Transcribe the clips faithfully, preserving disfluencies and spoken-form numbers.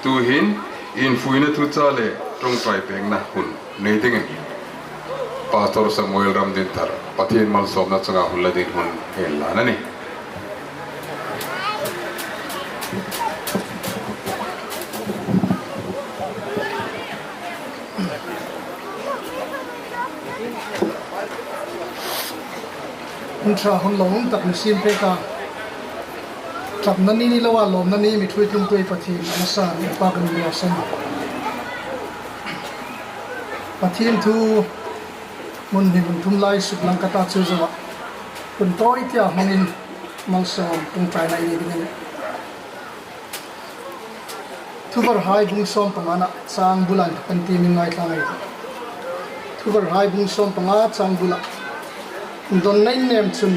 Tuhin infuina thucha le ṭawngṭai pekna hun nei dingin Pastor Samuel Ramdinthar Pathien malsawmna changa hun la dingin hun ei hlan a nih. Hun ṭha hun lawmum tak mi siem pek a, ṭapna ni ni loa lawmna ni mi ṭhuoi tlungtu ei Pathien a hmasain inpâkin mi a san. Pathien thu hmun hni hmun thum lai suklang ka ta chu zoa hun tawi tia hmangin malsawm ṭawngṭaina ei nei ding a nih. Thuvarhai bung sawm pangana chang bula inthawk kan tiem inla ei hlan ei tih. Thuvarhai bung sawm panga chang bula, donna innem chun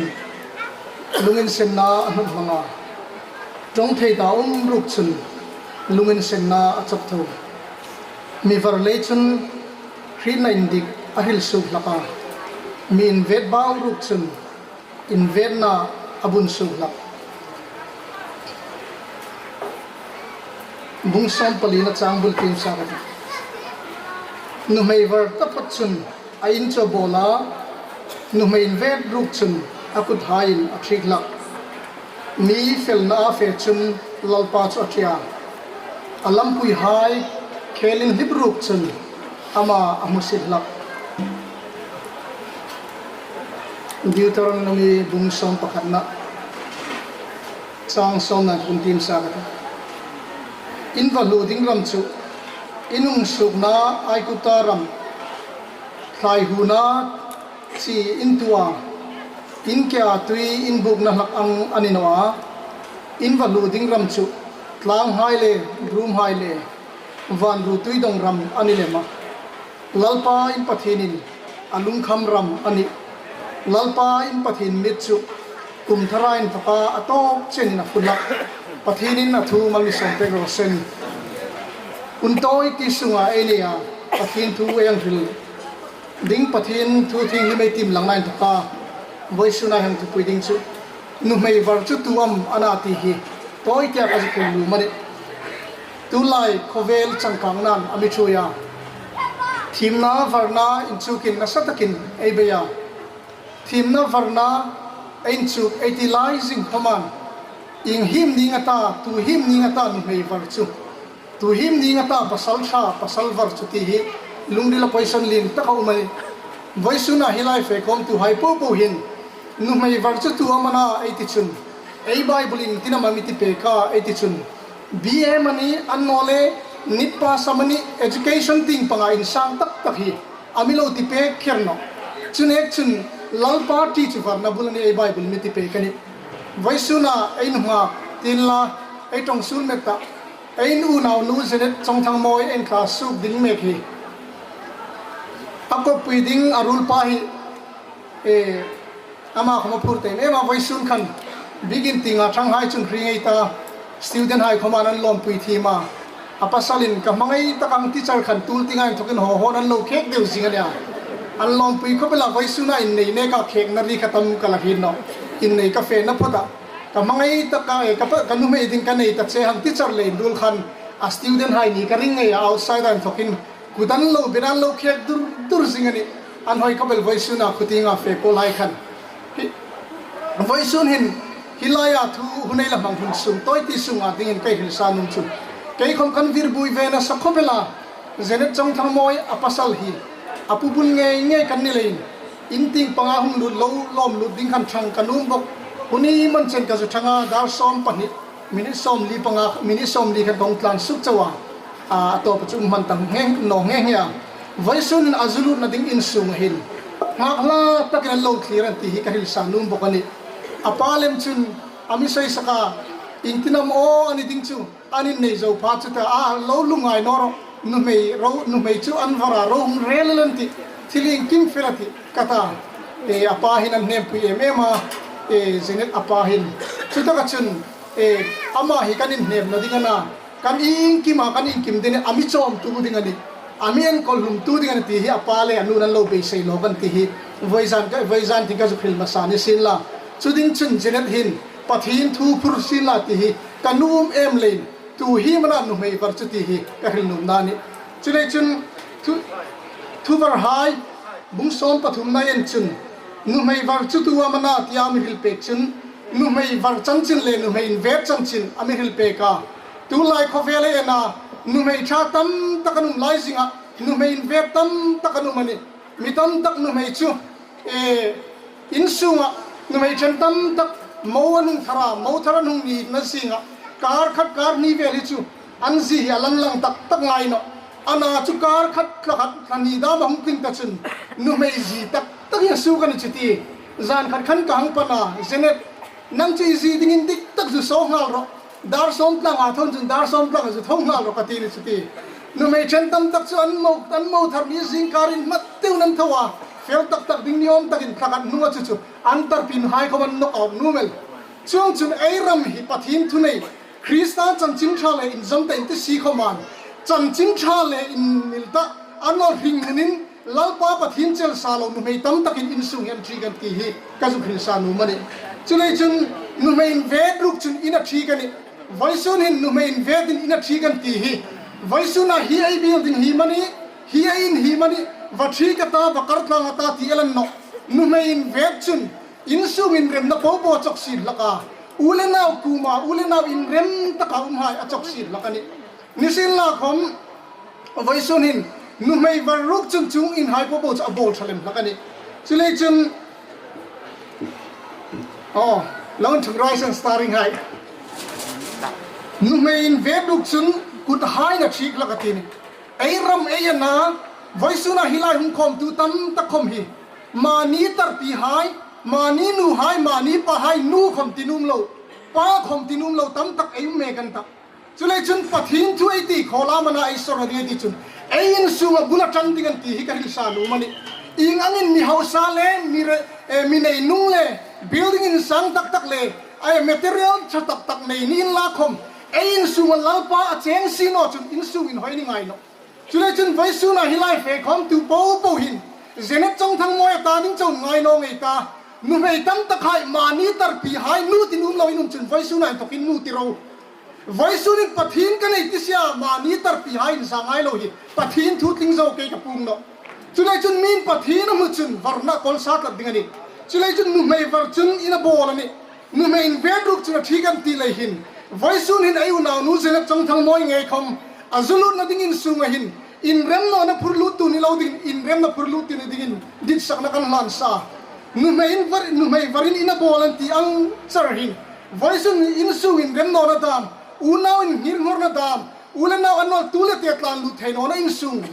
lunginsenna a hnawt hmang a, ṭawng thei ta um ruok chun lunginsenna a chawk tho. Mi var lei chun hrietna indik a hril suok hlak a, mi invet bau ruok chun invetna a bun suok hlak. Bung sawm palina chang bul tiem sa ka tih. Nuhmei var taphawt chun a in chu a bawl a, nuhmei invet ruok chun a kuthaiin a ṭhiek hlak. Mi felna a fe chun Lalpa chu a ṭi a, a lampuihai khelin hlip ruok chun ama a hmusit hlak. Deuteronomy bung sawm pakhatna chang sawmna hun tiem sa ka tih. In va hluo ding ram chu in hung suokna Aigupta ram thlai huona chi in tu a, in kea tui in bukna hlak ang a ni naw a. In va hluo ding ram chu tlanghai le rumhai le vanruotui dawng ram a ni lem a. Lalpa in Pathienin a lungkham ram a nih. Lalpa in Pathien mit chu kum thara inthawka a tawk chenin a phu hlak. Pathienin a thu mal mi sawm pek raw se. Hun tawi ti sunga ei nei a, Pathien thu ei hang hril ding, Pathien thu thienghlim ei tiem langna inthawka vawisuna ei hang thupui ding chu nuhmei var chu tu am a na ti hi tawi tia ka zuk hril nuom a nih. Tulai khawvel changkangnain a mi ṭhuoi a, thiemna varna inchukin nasa takin ei bei a. Thiemna varna ei inchuk ei ti lai zing khawmin, ieng hiem ning a ta, tu hiem ning a ta nuhmei var chu, tu hiem ning a ta pasal ṭha, pasal var chu ti hi lungrila question lien taka um a nih. Vawisuna hi lai fe khawmtuhai popo hin nuhmei var chu tu am a na ei ti chun, ei Bible-in ieng tin am a mi ti pek a ei ti chun, B A amanih, annawleh NEET pass amanih, education tieng panga insang tak tak hi a mi lo ti pek kher nawh. Chu nek chun Lalpa ṭi chu varna bul a nih ei Bible mi ti pek a nih. Vawisuna ei nunghak ti inla, ei ṭawng suol met ta, ei unaunu Janet Chawngthangmawi ei tla suok ding mek hi a koppui ding a ruolpa hi, e, ama khawm a phur ta em em a, vawisun khan bikin tienga ṭhanghai chun hring ei ta, student hai khawmin an lawmpui thiem a. A pasalin ka hmangai tak ang, teacher khan tul tienga inthawkin haw hawin an lo khek deu zing a nih a. An lawmpui khawp el a, vawisuna innei neka khekna ri kha tam ka la hriet nawh. Innei ka fena phawt a, ka hmangai tak a, e, ka pa, ka nuhmei ding ka nei ta che hang teacher le inruol khan a student hai ni ka ring ngei a, outside-a inthawkin kut an lo beng, an lo khek dur dur zing a nih. An hoi khawp el vawisuna khutienga fe pawl hai khan. Hi, vawisun hin hi laia thu hun ei la hmang hun sung tawi ti sunga dingin ka hrilsa nuom chu, kei khawm kan vir buoi ve nasa khawp el a. Janet Chawngthangmawi a pasal hi a pu bul ngei ngei kan ni leiin, in tieng panga hung lut lo, lawm lut ding khan ṭhang ka nuom bawk. Hun hi man chen ka zu ṭhang a, dar sawm pahni, minute sawmli panga, minute sawmli khan ka hung tlan suk chau a. A, a tawpa chu um hman ta nghe, naw nghe nghe a. Vawisunin a zu lutna ding in sunga hin nghak hla takin an lo thlir an ti hi ka hrilsa nuom bawk a nih. A pa lem chun a mi sawisak a, ieng tin am aw a ni ding chu, an innei zo pha chu ta a, lo lungngai naw rawh, nuhmei ro, nuhmei chu an var a, ro hung rel el an tih, thil iengkim fel a tih ka ta. E, a pa hin an hnempui em em a, e, Janet a pa hin. Chutaka chun, e, ama hi kan inhnepna ding a na, kan iengkima kan iengkim ding a, a mi chawmtu ding a nih, a mi enkawl hlumtu ding a nih ti hi a pa le a nun an lo beisei lawk an ti hi vawizan ka, vawizan tieng ka zuk hril hmasa ni sien la. Chu ding chun Janet hin Pathien thu phur sien la ti hi ka nuom em leiin, tu hi am a na nuhmei var chu ti hi ka hril nuom a nih. Chuleiin chun thu, Thuvarhai bung sawm pathumna en chun nuhmei var chu tu am a na ti a mi hril pek chun nuhmei var chanchin le nuhmei invet chanchin a mi hril pek a. Tulai khawvel ei en a nuhmei ṭha tam tak an um lai zinga nuhmei invet tam tak an um a nih. Mi tam tak nuhmei chu, e, insunga nuhmei ṭhen tam tak mo an hung thar a, mo thar an hung ni na zinga kar khat kar hni vel hi chu an zie hi a lang lang tak tak ngai nawh. A na chu kar khat thla khat thla hni dam a hung tling ta chun nuhmei zie tak tak hi a suok a ni chu ti. Zan khat khan ka hang pan a, Janet, nang chu i zie dingin dik tak zu saw nghal rawh. Dar sawm tlanga thawn chun dar sawm tlanga zu thaw nghal rawh ka ti ni chu ti. Nuhmei ṭhen tam tak chu an mo, an mo thar ni zingkarin hmat deuin an tho a. Fel tak tak ding ni awm takin thla khat hnunga chu chu an tarpihai khawm an knock out nuom el. Chuongchun ei ram hi Pathien thu nei, Krista chanchin ṭha le inzawm ta in ti si khawmin chanchin ṭha le inmil ta a naw hring hmunin Lalpa Pathien chel sa lo nuhmei tam takin insung hi an ṭhi kan ti hi ka zuk hril sa nuom a nih. Chuleiin chun nuhmei invet ruok chun in a ṭhi kan nih. Vawisun hin nuhmei invetin in a ṭhi kan ti hi. Vawisuna hi ei building hi am a nih, hi ei in hi am a nih, va ṭhi ka ta, va kar tlang a ta ti el a ni nawh. Nuhmei invet chun insung inremna popo chawk sien hlak a. U le nau kuoma, u le nau inrem taka umhai a chawk sien hlak a nih. Nisienlakhawm, vawisun hin nuhmei var ruok chun chuong inhai popo chu a bawl ṭha lem hlak a nih. Chuleiin chun, aw, lo inthung rise and starring hai. Nuhmei invet ruok chun kuthai a ṭhi hlak a ti nih. Ei ram ei en a, vawisuna hi lai hung khawmtu tam tak khawm hi mani tarpihai, mani nuhai, mani pahai, nu khawm ti nuom lo, pa khawm ti nuom lo tam tak ei um mek an ta. Chuleiin chun Pathien thu ei ti khawm a, am a na ei sawr ding ei ti chun ei insunga bul a ṭan ding an ti hi ka hril sa nuom a nih. Ieng angin mi hausa le mi re, eh, mi nei nung le building insang tak tak le ei material ṭha tak tak nei ni inla khawm ei insunga Lalpa a cheng si naw chun insung inhawi ni ngai nawh. Chuleiin chun vawisuna hi lai fe khawmtu popo hin Janet Chawngthangmawi a ta ding chau ngai naw ngei ta. Nuhmei tam takhai mani tarpihai nu ti nuom loin um chun vawisuna inthokin nu ti ro. Vawisunin Pathien ka nei ti sia mani tarpihai inzang ngai lo hi Pathien thu tling zo kei ka puong nawh. Chuleiin chun mi'n Pathien a hmu chun varna kawl sa tlat ding a nih. Chuleiin chun nuhmei var chun in a bawl a nih. Nuhmei invet ruok chun a ṭhi kan ti lei hin, vawisun hin ei unaunu Janet Chawngthangmawi ngei khawm a zu lutna ding insunga hin inrem nawna phur luttu ni lo dingin, inremna phur luttu ni dingin ditsakna kan hlan sa. Nuhmei invar, nuhmei varin in a bawl an ti ang char hin, vawisun insung inrem nawna dam, unau inngirnghorna dam, u le nau an nawl tu le te tlan lut thei nawna insung,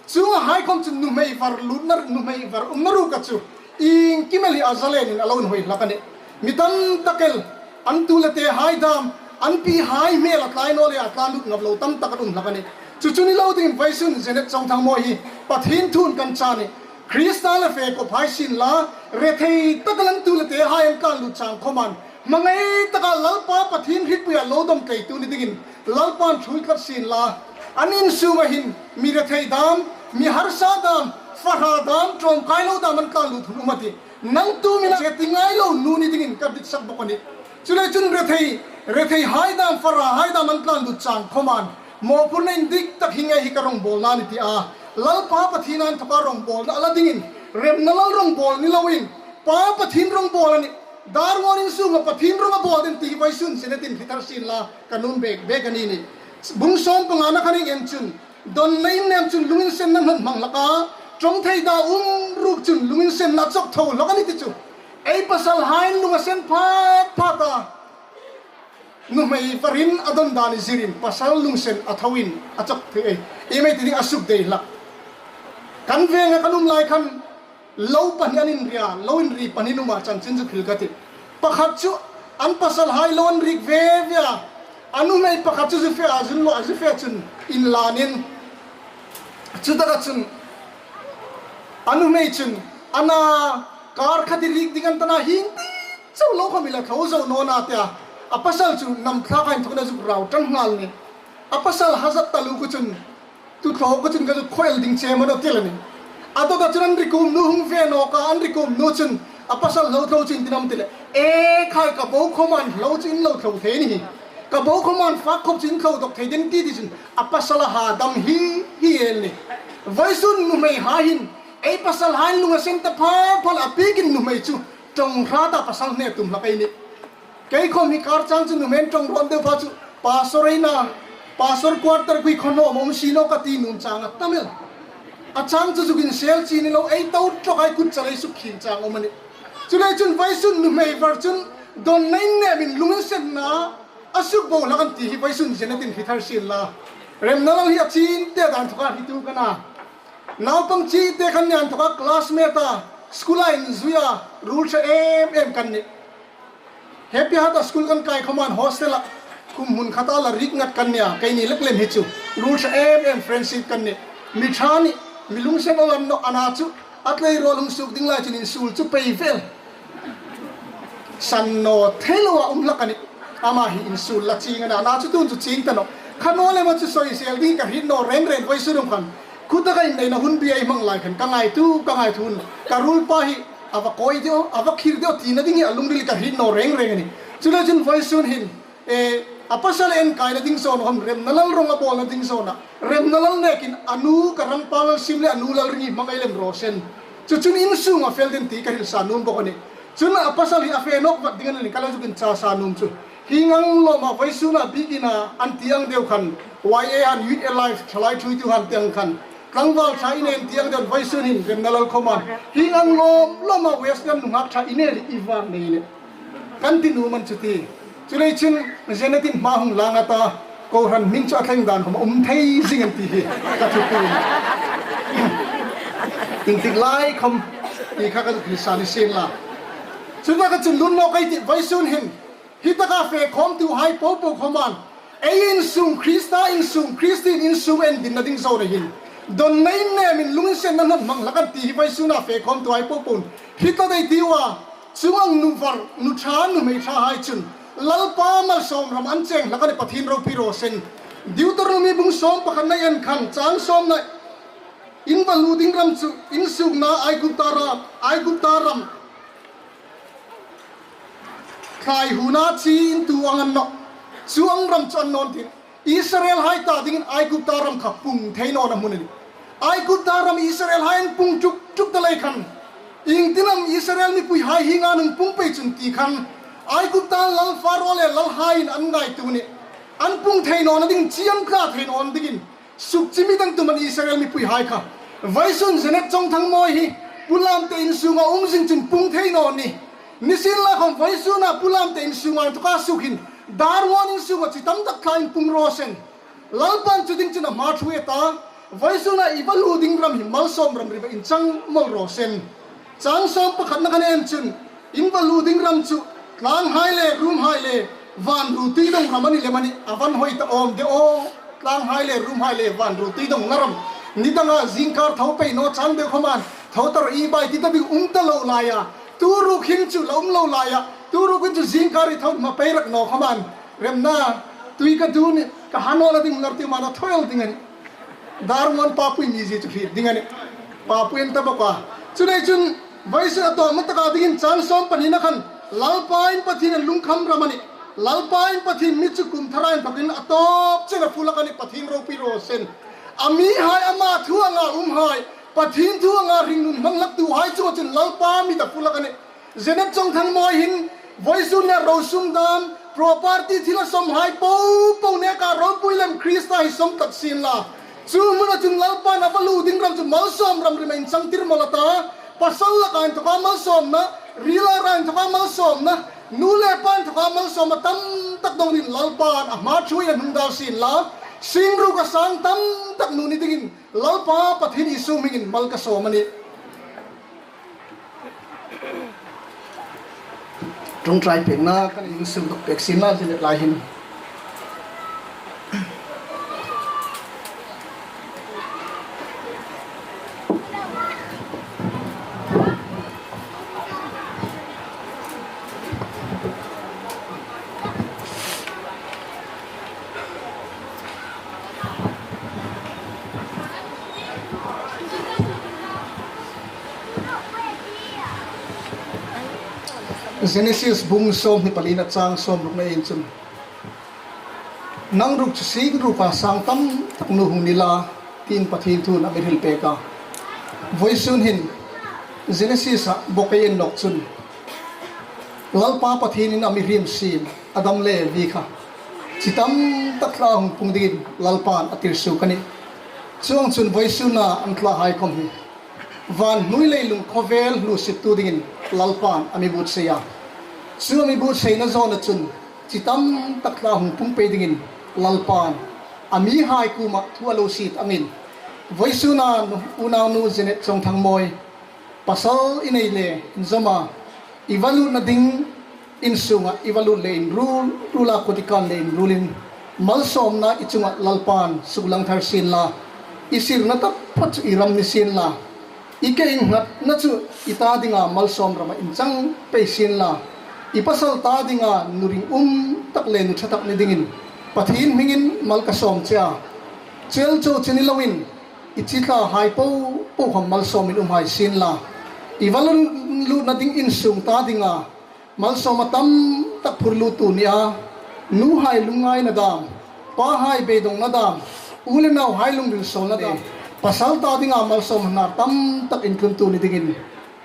chuonga hai khawm chun nuhmei var lutna, nuhmei var umna ruka chu iengkim el hi a zalenin a lo inhawi hlak a nih. Mi tam tak el an tu le tehai dam, an pihai hmel a tlai naw le a tlan lut ngap lo tam tak an um hlak a nih. Chu chu ni lo dingin vawisun Janet Chawngthangmawi hi Pathien thuin kan chang a nih. Krista le fe kop hai sien la, rethei tak el an tu le tehai an tlan lut chang khawmin hmangai taka Lalpa Pathien hrietpuia lo dawm tleitu ni dingin Lalpan ṭhuoi tlat sien la. An insunga hin mi rethei dam, mi harsa dam, fahra dam, ṭawngkai lo dam an tlan lut hun um a tih. Nang tu mi na che ti ngai lo nu ni dingin ka ditsak bawk a nih. Chuleiin chun rethei, retheihai dam, fahrahai dam an tlan lut chang khawmin mawphurna indik tak hi ngei hi ka rawngbawlna a nih ti a, Lalpa Pathien inthoka rawngbawlna a la dingin, remna lal rawngbawl ni loin Pa Pathien rawngbawl a nih. Darngawn insunga Pathien rawng a bawl ding ti hi vawisun Janet-in hriet thar sien la ka nuom bek bek a nih. Bung sawm pangana khan ieng em chun, dawnna innem chun lunginsenna hnawt hmang hlak a, ṭawng thei dam um ruok chun lunginsenna a chawk tho hlak a nih ti chu. Ei pasalhai lung a sen phat phat a, nuhmei varin a dawn dan i zirin pasal lungsen a thoin a chawk thei ei. Ieng am ei ti ding, a suk dei hlak. Kan venga kan um lai khan lo pahni an inri a, lo inri pahni an um a, chanchin zuk hril ka tih. Pakhat chu an pasalhai lo an rik ve ve a, a nuhmei pakhat chu zu fe a, zu lo a, zu fe chun inlanin, chutaka chun a nuhmei chun a na kar khat i rik ding an ta na, hieng ti chau lo khawm i la tho zo naw na tia, a pasal chu nam thlaka inthawkin a zuk rau ṭan nghal a nih. A pasal hazat taluo chun, tu thlawk chun ka zuk khaw el ding che maw ti a nih. A dawta chun an ri kuom nu hung ve nawk a, an ri kuom nu chun a pasal lo thlo chu ieng tin am ti le, e khai ka bo khawmin lo chu in lo thlo thei a ni hi. Ka bo khawma an fak khawp chun thlo dawk thei ding ti ti chun a pasal a ha dam hi hi el ni. Vawisun nuhmei hai hin ei pasal hai lung a sen ta pha pha la pikin nuhmei chu ṭawng hrat a pasal hne tum hlak ei ni. Kei khawm hi kar chang chu nuhmei ṭawng rawn deu pha chu pastor ei na, pastor quarter kui khaw naw mawm si naw ka ti nuom chang a tam el. A chang chu zuk insel chi ni lo, ei to ṭawk ai kut chal ei suk khing chang awm a ni. Chuleiin chun vawisun nuhmei var chun dawnna innemin lunginsenna a suk bo hlak an ti hi vawisun Janet-in hre thar sien la. Remna Lal hi a chîn te dan thawka hritu ka na. Naupang chîn te khan ni an thawka classmate a, school-a inzuia, ruol ṭha em em kan ni. Happy Heart-a school kan kai khawma hostel-a kum hmun khata la rik ngat kan nia, keini lek lem hi chu. Ruol ṭha em em friendship kan ni. Mi ṭha ni, mi lungsen awl an nawh a na chu. A tlei ruol hung suk ding lai chun insuol chu pei vel. San naw thei loa um hlak a ni. Ama hi insuol la ching a na, a na chu tun chu ching ta nawh. Kha naw lema chu soisel ding ka hriet naw reng reng vawisun um khan. Khutaka inneina hun bi ei hmang lai khan ka ngaituo, ka ngaituo. Ka ruolpa hi a va kawi deu, a va khir deu tina ding hi a lungril ka hriet naw reng reng a ni. Chuleiin chun vawisun hin, e, a pasal enkaina ding zawnga khawm Remna Lal rawng a bawlna ding zawnga Remna Lal nekin a nu Karangpal Lalsim le a nu Lalringi hmang ei lem raw se. Chu chun insunga fel ding ti ka hril sa nuom bawk a ni. Chun a pasal hi a fe nawk vat ding a ni ka lo zuk incha sa nuom chu. Hieng ang lawma vawisuna bikina an ti ang deu khan, Y A han, Youth Alive, Thalai Thuoitu han ti ang khan, tlangval ṭha i nei ti ang deu vawisun hin Remna Lal khawma hieng ang lawm lawma West Gam nunghak ṭha i nei le i vang nei le kan ti nuom a ni chu ti. Chuleiin chun Janet-in hma hung lang a ta, kohran hming chu a thleng dan khawm a um thei zing an ti hi ka thupuon. Iengtik lai khawm ti kha ka zuk hril sa ni sien la. Chutaka chun lun nawk ei tih vawisun hin, hi taka fe khawmtuhai popo khawma ei insung Krista insung, Kristien insung endinna ding zawna hin dawnna innemin lunginsenna hnawt hmang hlak an ti hi vawisuna fe khawmtuhai popo hi tlat ei tiu a. Chuong ang nu var, nu ṭha, nuhmei ṭhahai chun Lalpa malsawm ram an cheng hlak a ni, Pathien ropui raw se. Deuteronomy bung sawm pakhatna en khan chang sawmna, in va lut ding ram chu insukna Aigupta ram, Aigupta ram thlai huna chun tu ang an nawh. Chuong ram chu an nawn ding. Israelhai ta dingin Aigupta ram kha pung thei nawna hmun a ni. Aigupta ram Israelhai an pung tuk tuk ta lei khan, iengtin am Israel mipuihai hienga an hung pung pei chun ti khan, Aigupta lal Pharaoh le lalhaiin an ngaituo a ni. An pung thei nawna ding, chiam tla thei nawna dingin suk chimit an tum a ni Israel mipuihai kha. Vawisun Janet Chawngthangmawi hi Pu Lamte insunga um zing chun pung thei naw ni. Nisienlakhawm vawisuna Pu Lamte insunga inthoka suk hin Darwin insunga chi tam tak thlain pung raw se. Lalpan chu ding chun a hma ṭhuoi ta. Vawisuna i va lut ding ram hi malsawm ram ri va inchang mawl raw se. Chang sawm pakhatna khan en chun, in va lut ding ram chu tlanghai le, rumhai le, van ru tui dong ram a ni lem a ni, a van hoi ta awm de aw. Tlanghai le, rumhai le, van ru tui dongna ram. Ni danga zingkar tho pei naw chang deu khawma, tho ta ro i bai ti ta ding um ta lo laia, tu ruk hin chu la um lo laia, tu ruk hin chu zingkar i tho hma pei rak naw khawma, remna, tui ka dun, ka ha nawna ding lar ti ma na thaw el ding a ni. Darwin papui mizie chu hriet ding a ni. Papui an ta bawk a. Chuleiin chun vawisun a tawpna taka dingin chang sawm pahnina khan Lalpa'n Pathien a lungkham ram a ni. Lalpa'n Pathien mi chu kum thara inthokin a tawp chen a full hlak a ni, Pathien ropui raw se. A mihai ama thu anga umhai, Pathien thu anga hringnun hmang hlaktuhai chunga chun Lalpa mit a full hlak a ni. Janet Chawngthangmawi hin vawisun nia ro sum dam, property thil a sawmhai popo neka ropui lem Krista hi sawm tlat sien la. Chu hmuna chun Lalpan a va lut ding ram chu malsawm ram ri ma inchang tir mawl a ta. Pasal laka inthoka malsawmna, rila ra inthoka malsawmna, nu le pa inthoka malsawmna tam tak dongin Lalpan a hma ṭhuoi a hung dal sien la. Sing ruk a sang tam tak nu ni dingin Lalpa Pathien Isu hmingin mal ka sawm a ni. Ṭawngṭai pekna kan insuk dawk pek sien la, Janet lai hin. Genesis bung sawmhni palina chang sawmrukna en chun, Nang ruok chu sing ruka sang tam tak nu hung ni la, tiin Pathien thuin a mi hril pek a. Vawisun hin Genesis-a bawk ei en nawk chun, Lalpa Pathienin a mihriem siem Adam le Evi kha chi tam tak thla hung pung dingin Lalpan a tir suok a nih. Chuongchun vawisuna an thlahai khom hi van hnuoi leilung khawvel hluosiptu dingin Lalpan a mi buotsai a. Chu a mi buotsaina zawna chun chi tam tak thla hung pung pei dingin Lalpan a mihai kuoma thu a lo siet angin, vawisuna nu, unaunu Janet Chawngthangmawi, pasal i nei le inzawma i va lutna ding insunga i va lut le inruol ruola kut i kan le inruolin malsawmna i chunga Lalpan suklang thar sien la, i sirna taphawt chu i ram ni sien la, i ke innghatna chu i ta dinga malsawm rama inchang pei sien la, i pasal ta dinga nu ringum tak le nu ṭha tak ni dingin Pathien hmingin mal ka sawm che a. Chel chau che ni loin i chi thlahai po po khom malsawmin umhai sien la, i va lutna ding insung ta dinga malsawm a tam tak phur luttu ni a, nuhai lungngaina dam, pahai beidongna dam, u le nauhai lungril sawlna dam, pasal ta dinga malsawm hnar tam tak intluntu ni dingin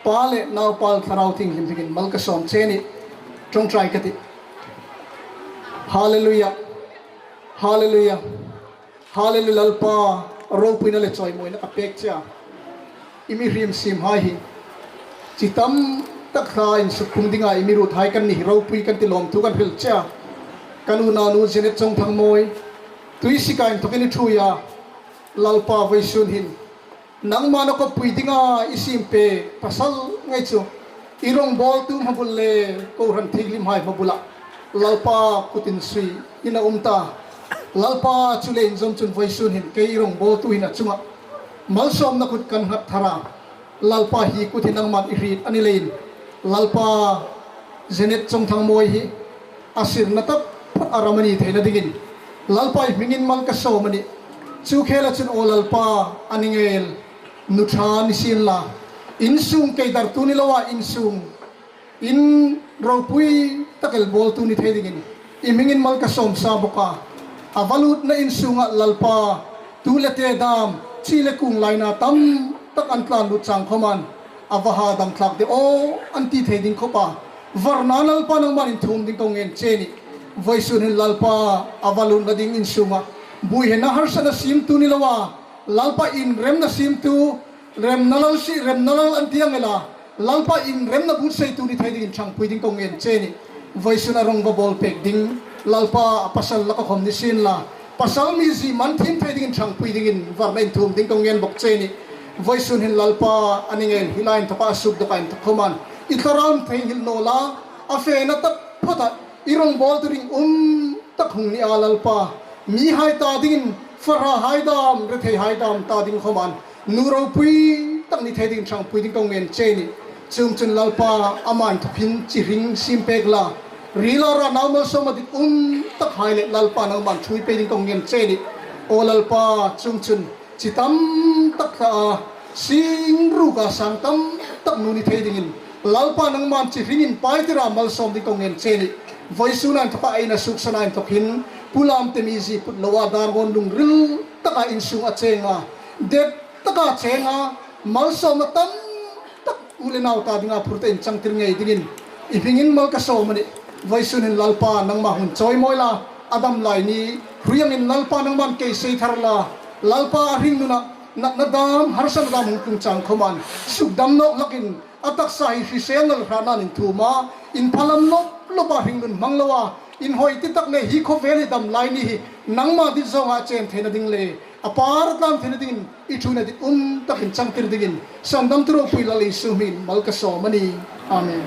Pa le Naupa le Thlarau Thienghlim hmingin mal ka sawm che a nih. Ṭawngṭai ka tih. Hallelujah. Hallelujah. Hallelujah, Lalpa, ropuina le chawimawina ka pek che a. I mihriem siemhai hi chi tam tak thla insuk pung dinga i mi ruothai kan ni hi ropui kan ti, lawmthu kan hril che a. Kan unaunu Janet Chawngthangmawi, tuisika inthawkin i ṭhuoi a. Lalpa, vawisun hin nangman a kawppui dinga i siem pek pasal ngei chu i rongbawltu hmabul le kohran thienghlimhai hmabula Lalpa kut insui in a um ta. Lalpa, chu le inzawm chun vawisun hin kei i rongbawltu hin a chunga malsawmna kut kan nghat thar a. Lalpa, hi kut hi nangman i hriet a ni leiin, Lalpa, Janet Chawngthangmawi hi a sirna taphawt a ram a ni theina dingin Lalpa i hmingin mal ka sawm a nih. Chu khela chun aw Lalpa, a ni ngei el nu ṭha ni sien la, insung kei dartu ni loa insung in ropui tak el bawltu ni thei dingin i hmingin mal ka sawm sa bawk a. A va lutna insunga Lalpa, tu le te dam, chi le kung laina tam tak an tlan lut chang khawmin a va hadam thlak de aw an ti thei ding khawpa varna Lalpa nangman inthuom ding ka ngen che a nih. Vawisun hin Lalpa, a va lutna ding insunga buoina harsatna siemtu ni loa, Lalpa, inremna siemtu, remna lal si, remna lal an ti ang ela, Lalpa, inremna buotsaitu ni thei dingin ṭhangpui ding ka ngen che a nih. Vawisun a rong va bawl pek ding Lalpa, a pasal laka khom ni sien la, pasal mizie man thiem thei dingin ṭhangpui dingin varna inthuom ding ka ngen bawk che a nih. Vawisun hin Lalpa, a ni ngei el hi lai inthawka a suk dawka inthawk khawmin i Thlarau Thienghlim naw la, a fena taphawta i rongbawltu ringum tak hung ni a Lalpa, mihai ta dingin, farahai dam, retheihai dam ta ding khawmin nu ropui tak ni thei dingin ṭhangpui ding ka ngen che a nih. Chuongchun Lalpa, ama inthawkin chi hring siem pek la, rila ra nau malsawma dit um takhai le Lalpa nangman ṭhuoi pei ding ka ngen che a nih. Aw Lalpa, chuongchun chi tam tak thla a, sing ruka sang tam tak nu ni thei dingin Lalpa nangman chi hringin paitira malsawm ding ka ngen che a nih. Vawisuna inthawka ei na suksana inthawkin Pu Lamte mizie put loa Darngawn lungril taka insung a cheng a, det taka cheng a, malsawmna tam tak u le nau ta dinga phurtu inchangtir ngei dingin i hmingin mal ka sawm a nih. Vawisun hin Lalpa, nangma hun chawimawi la, a dam lai ni hruiangin Lalpa nangman kei sei thar la, Lalpa, a hringnuna natna dam, harsatna dam hung tlung chang khawmin sukdam nawk hlakin a taksa hi hrisel nal hratnain inthuom a, inphalam lawp lawpa hringnun hmang loa inhawi ti tak le hi khawvel hi dam lai ni hi nangma dit zawnga chen theina ding le a par tlan theina dingin i ṭhuoina dit um tak inchangtir dingin sandamtu ropui Lal Isu hmingin mal ka sawm a nih. Amen.